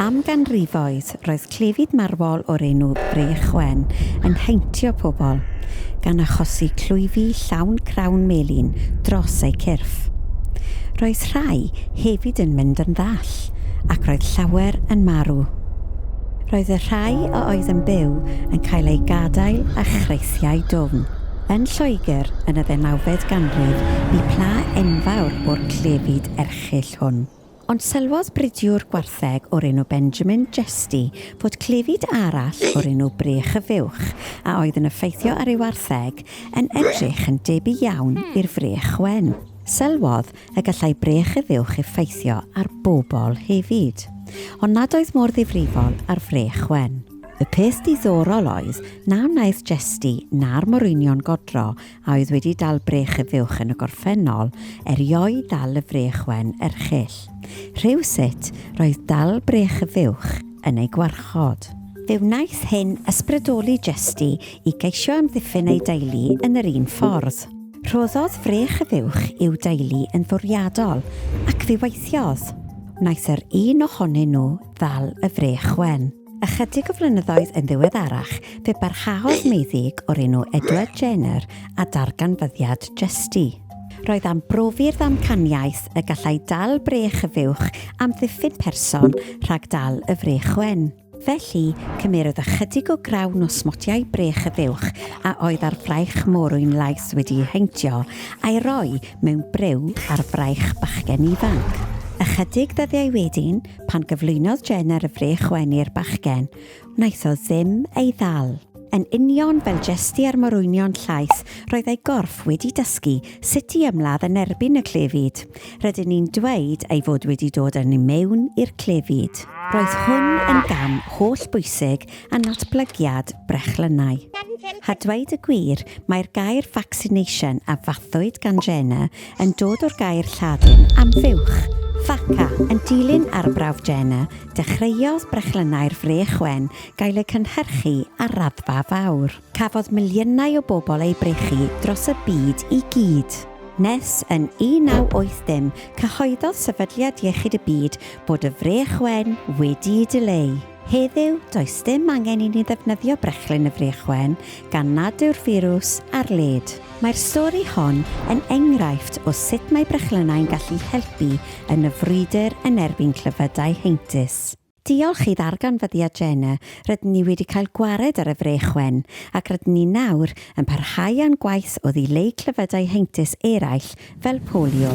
Am ganrifoedd, roedd clefyd marwol o'r enw Brech Wen yn heintio pobl, gan achosi clwyfi llawn crawn melyn dros eu cyrff. Roedd rhai hefyd yn mynd yn ddall, ac roedd llawer yn marw. Roedd y rhai a oedd yn byw yn cael eu gadael â chreithiau dwfn. Yn Lloegr, yn y ddeunawfed ganrif, bu pla enfawr o'r clefyd erchyll hwn. Ond sylwodd bridiwr gwartheg o'r enw Benjamin Jesty fod clefyd arall o'r enw brech y fuwch, a oedd yn effeithio ar ei wartheg, yn edrych yn debyg iawn i'r frech wen. Sylwodd y gallai brech y fuwch effeithio ar bobl hefyd, ond nad oedd mor ddifrifol â'r frech wen. Y peth diddorol oedd na wnaeth Jesty na'r morwynion godro a oedd wedi dal brech y fuwch yn y gorffennol, erioed ddal y frech wen erchyll. Rhywsut, roedd dal brech y fuwch yn ei gwarchod. Fe wnaeth hyn ysbrydoli Jesty i geisio amddiffyn ei deulu yn yr un ffordd. Rhoddodd frech y fuwch i'w deulu yn fwriadol, ac fe weithiodd. Wnaeth yr un ohonyn nhw ddal y frech wen. Ychydig o flynyddoedd yn ddiweddarach, fe barhaodd meddyg o'r enw Edward Jenner â darganfyddiad Jesty. Roedd am brofi'r ddamcaniaeth y gallai dal brech y fuwch amddiffyn person rhag dal y frech wen. Felly, cymerodd ychydig o grawn o smotiau brech y fuwch a oedd ar fraich morwyn laeth wedi'u heintio, a'i roi mewn briw ar fraich bachgen ifanc. Ychydig ddyddiau wedyn, Pan gyflwynodd Jenner y frech wen i'r bachgen, wnaeth o ddim ei ddal. Yn union fel Jesty a'r morwynion llaeth, roedd ei gorff wedi dysgu sut i ymladd yn erbyn y clefyd. Rydyn ni'n dweud ei fod wedi dod yn imiwn i'r clefyd. Roedd hwn yn gam holl bwysig yn natblygiad brechlynnau. A dweud y gwir, mae'r gair vaccination a fathwyd gan Jenner yn dod o'r gair Lladin am fuwch, vacca. Yn dilyn arbrawf Jenner, dechreuodd brechlynnau'r frech wen gael eu cynhyrchu ar raddfa fawr. Cafodd miliynau o bobl eu brechu dros y byd i gyd. Nes yn 1980, cyhoeddodd Sefydliad Iechyd y Byd bod y frech wen wedi'i dileu. Heddiw, does dim angen i ni ddefnyddio brechlyn y frech wen gan nad yw'r firws ar led. Mae'r stori hon yn enghraifft o sut mae brechlynnau'n gallu helpu yn y frwydr yn erbyn clefydau heintus. Diolch i ddarganfyddiad Jenner, rydyn ni wedi cael gwared ar y frech wen, ac rydyn ni nawr yn parhau â'n gwaith o ddileu clefydau heintus eraill fel polio.